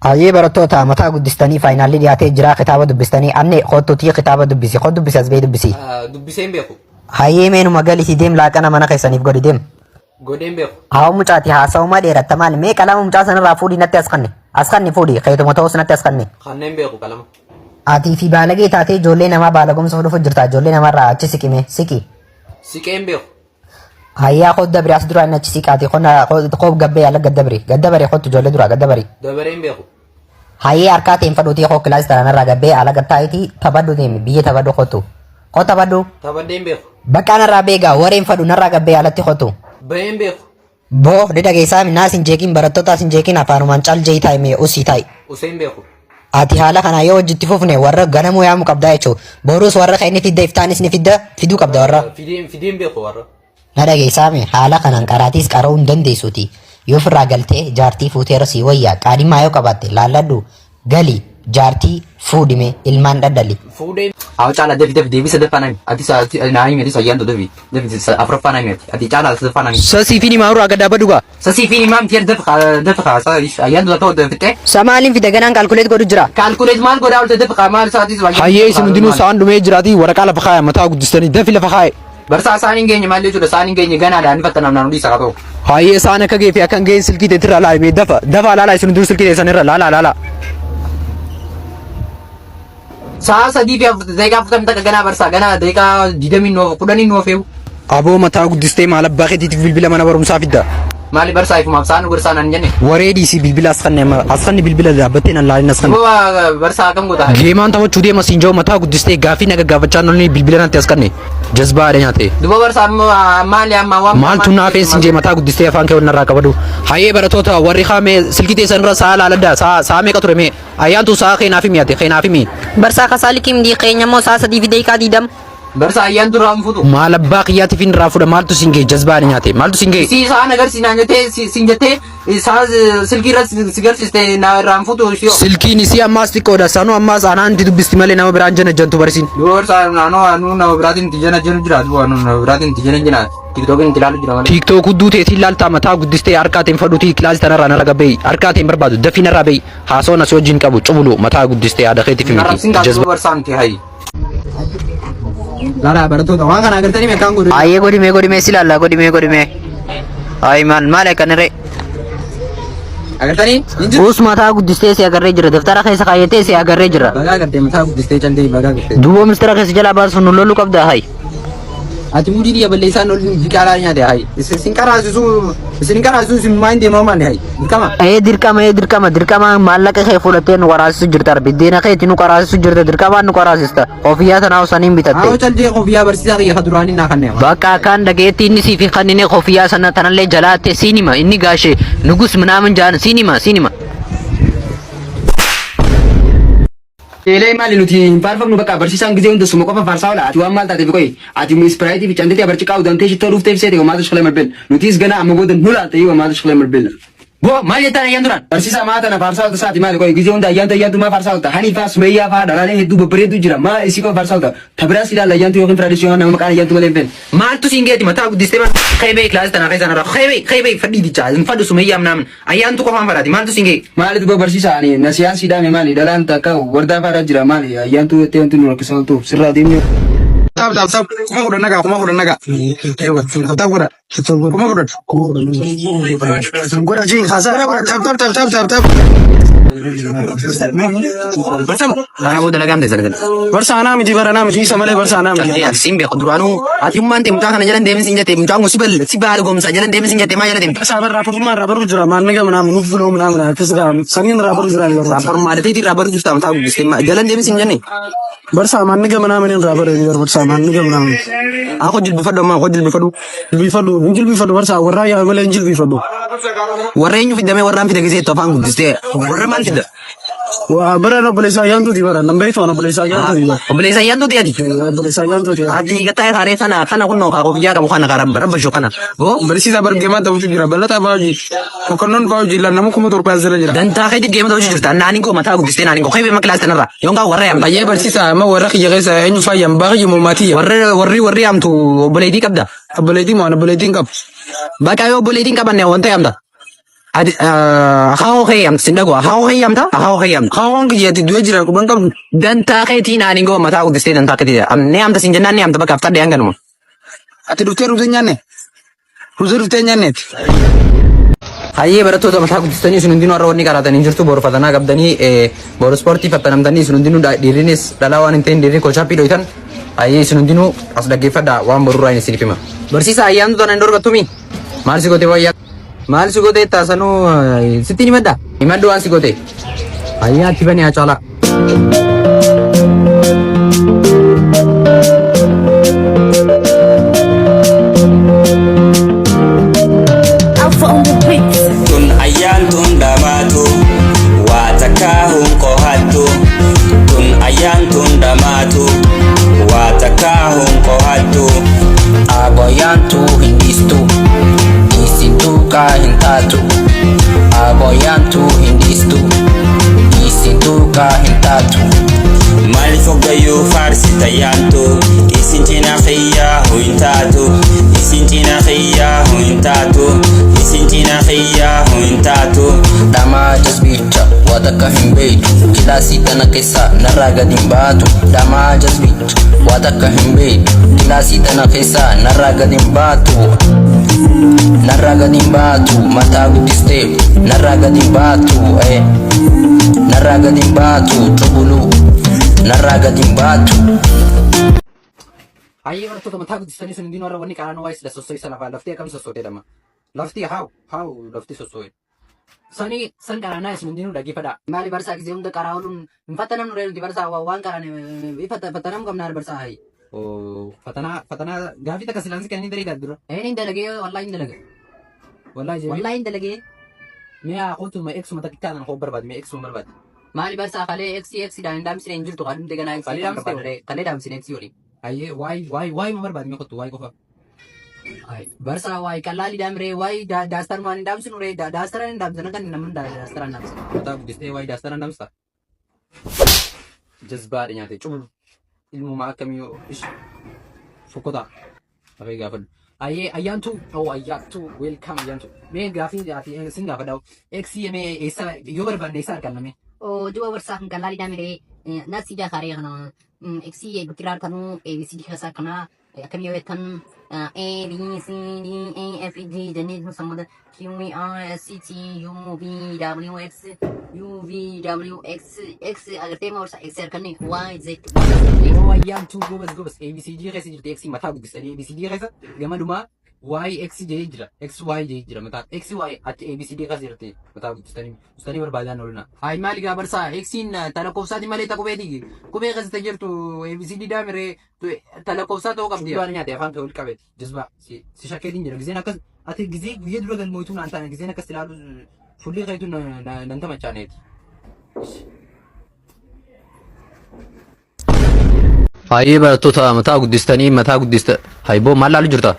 Hayyee barattoota mataa guddistanii faayinaalli dhiyaatee jira kitaaba dubbistanii anne kottutii kitaaba dubbisi kot dubbisi as ba'ee dubbisi. Dubbisee hin beeku. Hayyee meenuma galisi deem laaqana mana keessaniif godhi deem. Godhee hin beeku. Haa mucaati haasawuma dheeratta maali mee qalama mucaa sanarraa fuudhii natti as kanni as kanni fuudhii keetuma ta'us natti as kanni. Kanneen beeku qalama. Atii fi baalagee taatee ijoollee namaa baalagomsuuf dhufu jirta ijoollee namarraa achi siqime siqi. Siqee hin beeku. Hayyaa koo dabri as duraa inni achi siqaati konna koo gabbee ala gaddabri gaddabari kottu ijoollee duraa gaddabari. Dabaree hin beeku. Hayyee harkaa ta'een fadhuutii koo kilaasii tanarraa gabbee ala gattaa'itii taphadhu deemi biyya taphadhu kottu. Koo taphadhu. Taphadhee hin beeku. Bakka narraa beegaa wareen fadhu narraa gabbee alatti kottu. Bahee hin beeku. Boo ni dhageessaa naas hin jeeqin barattootaas hin jeeqin afaanumaan cal je'i taa'i mee usii taa'i. Usee hin beeku. Ati haala kanaa yoo hojjitti fufne warra ganamuu yaamuu qabdaa jechuudha. Boruus warra kan inni fidda iftaanis ni fidda fiduu qabda warra. Fidee hin beeku warra. Na dhageessaa mee haala kanaan qaraatiis qara'uu hin dandeessuuti. Yoo ofirraa galtee jaartii fuuteera sii wayyaa qaadhimmaa yoo qabaatte laalladhu gali jaartii fuudhime ilmaan dhaddali. Fuudhee. Haa caalaa dafi dafi deebii sadaffaa nami. Ati naa himi ati sayyaan dafi dafi afuraffaa nami ati ati caalaa sadaffaa nami. Sasii fi himaa irraa gad dhaabbadhu gaa. Sasii fi himaa miti dafi kaa dafi kaa ayyaan dura ta'u dafi fixee. Sa maaliin fida ganaan kaalkuleet godhu jira. Kaalkuleet maal godhaa olte dafi kaa maal sa'aatii Hayyee isin hundinuu sa'aan dhumee jiraatii waraqaa lafa kaaya mataa guddistanii dafi lafa kaaye. Barsaa sa'aan hin geenye maal jechuudha sa'aan hin geenye ganaadha inni fattanaaf naannoo dhiisa haa ta'u. Hayyee sa'aan akka ga'ee fi akka hin ga'een silkii teetirra laali mee dafa dafa laalaa isin hundinuu silkii teessan irra laalaa laalaa. Sa'a sadii fi daqiiqaa afurtamii takka ganaa barsaa ganaa daqiiqaa digdamii nuuf kudhanii nuuf eegu. Aboo mataa guddistee maal abbaa keetiitiif bilbila mana barumsaa fidda. Maali barsaa ifumaaf sa'aan nu gorsaa naan jenne. Waree dhiisii bilbila as kanne amma as kanne bilbila dhaabbattee nan laalin as kanne. Duuba barsaa akkam goota? Geemaan taphachuu deema siin jiru mataa guddistee gaaffii na gaggaafachaa nolni bilbila natti as kanne. Jazbaa haadha nyaate. Duuba barsaa amma maali amma waan Maaltu naafeen siin jee mataa guddistee afaan kee narraa qabadu. Hayyee barattoota warri kaamee silkii teessan irra sa'a laaladdaa sa'a sa'a meeqa ture mee ayyaantu sa'a keenaaf himi ati keenaaf himi. Barsaa kasaa liqimdii keenya immoo sa'a 3:20. Barsaa ayyaan duraan futu. Maal abbaa kiyyaatiif hin irraa fuudha maaltu siin ga'e jazbaa haadha nyaate maaltu siin ga'e. Si sa'aan agarsiis naan jettee siin jettee sa'a silkii irra si garsiiste na irraan futu si. Silkiin isii ammaas xiqqoodha sanuu ammaas anaan itti dubbisti malee nama biraan jana jantu barsiin. Duuba barsaa naannoo anuu nama biraatiin itti jana janu jira duuba anuu nama biraatiin itti jana jira tiktookiin itti ilaalu jira malee. Tiiktook hudduu teetiin laaltaa mataa guddistee harkaatiin fadhuutii kilaasii tanarraa narra gabbeeyi harkaatiin barbaadu dafii narraa beeyi haasawa na si wajjin qabu cubulu mataa guddistee haadha keetiif miti Arrabsiin kaasuu jazba. barsaa miti hayi. Laalaa barattoota waan kana agartanii meeqaan godhu. Hayyee godhimee godhimee si laalla godhimee godhimee. Hayi maal maal akkanirree. Agartanii hin jiru. Us mataa guddistee si agarree jira daftara keessa kaayyatee si agarree jira. Bagaa agartee mataa guddistee caltee bagaa agartee. Duuba mistira keessa jalaa baasuun nu loluu qabda hayi. Ati mudii dhiyya balleessaan ol biqaalaa nyaate hayi. Isin qaraasisu isin qaraasisu isin maal deemaa maal hayi. Dirqama. Ee dirqama ee dirqama dirqama maallaqa kee fudhattee nu qaraasisu jirta biddeena keetti nu qaraasisu jirta dirqamaan nu qaraasista kofiyyaa tanaa osaniin bitatte. Haa caltee kofiyyaa barsiisaa kiyya ka duraanii naa kanneen. Bakka akkaan dhageetti inni siif hin kannine kofiyyaa sana tanallee jalaatte siinima inni gaashe nugus minaamin jaan siinima siinima. Eelee maali nuti hin faarfamnu bakka barsiisaan gizee hunda suma qofa faarsaa oola ati waan maal taateef qoyi ati ispiraayitii fi canditee barciqaa udantee shittoo dhuftee seete homaa tashkilee malbel nutis gana amma booda nu laalta yoo homaa tashkilee malbel. Boo maal jettaan ayyaan duraan? Barsiisaa maa tana faarsaa oolta saati maali qoyi gizee hunda ayyaantu ayyaantu maa faarsaa oolta hanii faa sumeeyyaa faa dhalaalee hedduu babbareedduu jira maa isii qofa faarsaa oolta tabiraas ilaalla ayyaantu yookiin firaadis yookaan nama maqaan ayyaantu malee hin feene. Maaltu siin geeti mataa guddistee maal qeebee kilaasii tanaa keessa narraa qeebee qeebee fadhii dichaa hin fadhu sumeeyyaa minaamin ayyaantu qofaan fadhaati maaltu siin gee. Maali duba barsiisaa ani nasiyaan si dhaame maali dhalaan takka wardaa faaraa jira maali ayyaantu jettee wanti nu rakkisaa ooltuuf sirraa deemne. Tap tap tap 10,000 nagaa 10,000 nagaa. Tap godha. 10,000. Godha jiin haasaa. Tap tap tap tap tap tap. Kana booda lagaan teessan kan. Barsa anaa miti bara anaa miti isa malee barsa anaa miti. Ati siin beeku duraanuu ati ummaan ta'e mucaa kana jalan deemin siin jette mucaan kun si bal si baala gomsa jalan deemin siin jette maa jala deemta. Barsa bara raapparummaa irraa baruu jira maanniga minaamu nuuf buloo minaamu akkas saniin irraa baruu jira. Raapparummaa teetii irraa baruu jirta mataa guddistee jalan deemin siin jenne. Barsa maanniga minaamu irraa baruu barsa maanniga minaamu. Haa koo jilbifadhu ammaa koo jilbifadhu. Jilbiifadhu hin jilbiifadhu barsa warraa yaa malee hin jilbiifadhu. Warra eenyu fidamee warraan fida giseettu afaan guddistee warra maal fida? Waa bara obboleessa ayyaantuuti bara nan beektu ana obboleessa ayyaantuuti bara. Obboleessa ayyaantuuti ati. Obboleessa ayyaantuuti. Ati gataa haree sana kana kunnoo kaa kofiyyaa qabu kana kaa rabba rabba shoo kana. Boo Barsiisaa bar geemaa taphachuu jira bal'ataa fa'aa hojii mokonnoon fa'aa hojii nama 7,000 as jala jira. Dantaa keetti geema taphachuu jirta naaniin koo mataa guddistee naaniin koo keebee makilaas tanarra yoon kaa warra yaamta. Ayyee barsiisaa amma warra kiyya keessa eenyu fa'aa yaam baa kiyya moo maatii Warra warri warri yaamtu obboleettii qabda. Obboleettii moo ani obboleettiin qabu. Bakka yoo obboleettiin qabanne wanta yaamta. Ati akaakoo kee yaamta sin dhagoo akaakoo kee yaamta akaakoo kee yaamta. Akaakoon kiyya ati du'ee jira quban qabdu. Dantaa keetiin ani goo mataa guddistee dantaa keetii ni yaamta sin jennaan ni yaamta bakka aftadhe hanganuma. Ati dhuftee ruuzee nyaanne? Ruuzee dhuftee nyaanneeti? Hayyee barattoota mataa guddistanii isin hundinuu har'a wanni qaraatanii jirtu boru fatanaa qabdanii boru ispoortii fattanamtanii isin hundinuu dhiirrinis dhalaa waan hin ta'in dhiirri kochaappii dhoytan hayyee isin hundinuu as dhaggeeffadhaa waan borurraa hin isiniif hima. Barsiisaa ayyaantu tana hin dorgattumii? Maal si gootee wayyaa? Maal si gootee taasanuu sitti himadha? Himadhu waan si gootee. Ayyaa itti bani haa caalaa. Alpha on the beat. Tun ayyaantuun dhamaatu waa takkaa hun qohattu. Tun ayyaantuun dhamaatu waa takkaa hun qohattu. Aboyaantu hin dhiistu, isin duukaa hin taatu. Aboyaantu hin dhiistu, isin duukaa hin taatu. Maaliif hoggayyuu faarsita yaantu isin cina kiyyaa hin taatu. Isin cina kiyyaa hin taatu. Isin cina kiyyaa hin taatu. Dhamaa jazbicha waa takka hin beeytu, kilaasii tana keessa narraa gad hin baatu. Dhamaa jazbicha waa takka hin beeytu, kilaasii tana keessa narraa gad hin baatu. Narraa gad hin baatu mataa guddistee narraa gad hin baatu. Narraa gad hin baatu cubuluu narraa gad hin baatu. Hayyee barattoota mataa guddistanii isin hundinuu har'a wanni qaraanuu waa'ee sila sosso'isa lafaa laftee akkam sossootee dhama. Lafti haaw haaw lafti sosso'e. Sanii san qaraanaa isin hundinuu dhaggeeffadhaa. Maali barsaa gisee hunda qaraa ooluun hin fattanamnu ree nuti barsaa waan qaraan fattanamuu qabnaa barsaa hayi. Fatanaa fatanaa gaafii takka silaansi kan inni dalagaa dura. Een hin dalagee wallahi hin dalaga. Wallahi jeemee. Wallahi hin dalagee. Mee haa kootu ma eegsuma takka kan koo barbaade mee eegsuma barbaade. Maali barsaa kalee x x dhaan hin dhaamsine hin jirtu kadhumte ganaa x Kalee dhaamsite? kalee dhaamsine x waliin. Hayyee waay waay waay ma barbaade mee kootu waay qofa. Barsaa waay qallaali dhaamiree waay daastar maan hin dhaamsinu ree daastaraan hin dhaamsina kan namni daastaraan dhaamsina. Mataa guddistee waay daastaraan dhaamsita. Jazbaadha nyaate cubulu. Ilmumaa akkamii yoo ish fokkotaa. Hafee gaafadhu. Ayyee ayyaantu oh ayyaantu welcome ayyaantu. Mee gaafii ati sin gaafadha. X mee eessa yoo barbaanne eessa arganna mee? Oo duba barsaa kan qallaali dhaamiree nasi jaakaree kana x guttiraa kanuu abcd keessaa kanaa akkam yoo jettan A B C D E F G jennee sammada Q R S T U V W X U V W X X agartee ma barsaa X arganne Y Z. Yoo ayyaantu gobas gobas ABCD keessa jirti X mataa guddistanii ABCD keessa gamadumaa Y X jee jira X Y jee jira mataa X Y achi ABCD keessa jirti mataa guddistanii guddistanii barbaadaan ooluna. Hayi maali gaa barsaa X'n talakkoofsaati malee ta qubeeti qubee keessa jirtu ABCD daamiree talakkoofsaa ta'uu qabdi. Waan nyaate afaan kee ol qabeeti jazbaa si shakkeetiin jira gizeen akkas ati gizee guyyaa dura galmooytuu naan taane gizeen akkas ilaalu fuulli keetu nan tamachaaneeti. Hayyee barattoota mataa guddistanii mataa guddista. Hayboo maal laalu jirta?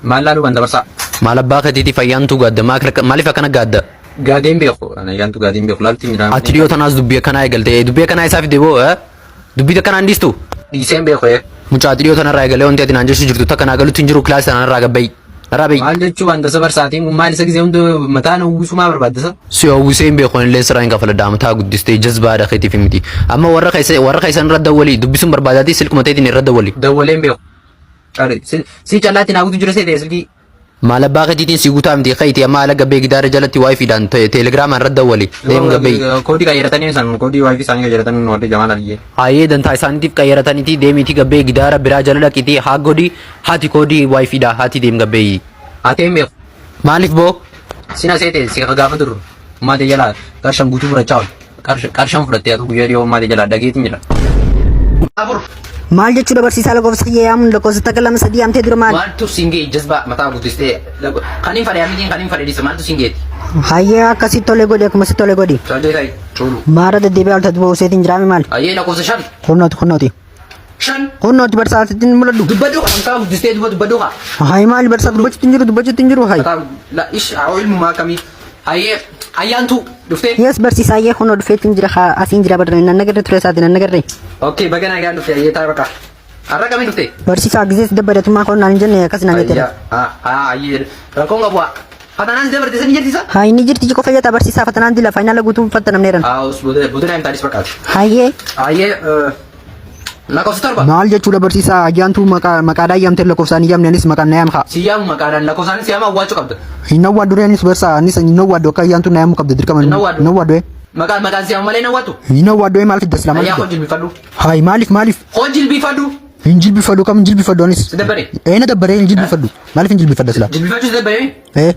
Maal laaluu banta barsaa? Maal abbaa keetiitiif ayyaantu gaadda? Maaliif akkana gaadda? Gaadeen beeku. Ayyaantu gaadeen beeku. Laalti miidhaan. Ati dhiyoo tanaas dubbii akkanaa eegalte. Dubbii akkanaa isaa fide boo dubbii akkanaa hin dhiistu? Dhiiseen beeku. Mucaa ati dhiyoo tanarraa eegalee wanti ati naan jechuu jirtu takka naa galutti hin jiru kilaasii tanarraa gabbayi. Narraa bayi. Maal jechuu wanta isa barsaatiin kun maal isa gisee hunda mataa na uwwisumaa barbaaddisa? Si uwwisee hin beeku illee sirraa hin kafaladha mataa guddistee jazbaadha keetiif miti. Amma warra keessa warra keessan irra dawwali dubbisuun barbaadaati silkuma teetiin irra dawwali. Dawwalee hin beeku. Si callaatti naa guutu jira seetee silkii. Maal abbaa keetiitiin si guutaa miti kayti amma haala gabbee gidaara jalatti waayifiidhaan teelegiraamaan irra dawwali. Deem gabbee. Koodii qayyaratanii san koodii waayifii isaanii qayyaratanii warri jamaal aliyyee. Hayyee dantaa isaaniitiif qayyarataniiti deemiitii gabbee gidaara biraa jala dhaqiitii haa godhi haati koodii waayifiidha haati deem gabbee. Ati hin beeku. Maaliif boo? Sina seete si gaafa turu. Maatee jalaa qarshan guutuu fudhachaa oolu. Qarshan fudhattee atu guyyaa dhiyoo maatee jalaa dhageetiin jira. Maal jechuudha barsiisaa lakkoofsa kiyya yaamuun lakkoofsa takka lama sadii yaamtee dura maali? Maaltu siin ga'e jazbaa mataa guddistee kan hin fadhe amitiin kan hin fadhe dhiisa maaltu siin ga'eeti? Hayyee akkasitti tole godhi akkuma sitti tole godhi. Tole ta'i cuulu. Maara deddeebi'aa olta duba useetiin jiraame maali? Hayyee lakkoofsa shan. Kunnooti kunnooti. Shan. Kunnooti barsiisaa sitti hin mul'adhu. Dubbadhu kan mataa guddistee duba dubbadhu kaa. Hayi maali barsiisaa dubbachuutti hin jiru dubbachuutti hin jiru hayi. Mataa la ish haa ilmumaa akkamii. Hayyee ayyaantu dhuftee. Yes barsiisaa hayyee kunoo dhufeetiin jira haa asiin jira barree nan nagarre ture isaatiin nan nagarre. Okay baga nagaan dhufte hayyee taa'e bakka. Har'a kamiin dhufte? Barsiisaa gizees dabbadatummaa koo naan hin jenne akkas naan jette. Hayyee rakkoon qabu. Fatanaan si dabarte sanii jirti isa? Haa inni jirti qofa jeta barsiisaa fatanaan dila faayinaala guutuu fattanamneeran. Haa booda booda naa himtaanis fakkaate. Hayyee. Hayyee lakkoofsa 7. Maal jechuudha barsiisaa ayyaantuu maqaa maqaadhaan yaamtee lakkoofsaan hin yaamne anis maqaan na yaam haa. Si yaamu maqaadhaan lakkoofsaanis si yaama awwaachuu qabda. Hin awwaaddu ree anis barsaa anis hin awwaaddu akka ayyaantuu na yaamuu qabda dirqama. Hin awwaaddu. Hin awwaaddu. Maqaan maqaan si yaamu malee hin awwaattu. Hin awwaaddu maal fidda silaa maal Ayyaa fidda? koo jilbifadhu. Hayi maaliif maaliif? Koo jilbifadhu. Hin jilbifadhu kam hin jilbifadhu anis. Si dabbare. Ee na dabbaree hin jilbifadhu. Maaliif hin jilbifadha silaa? Jilbifachuu si dabbaree? Ee.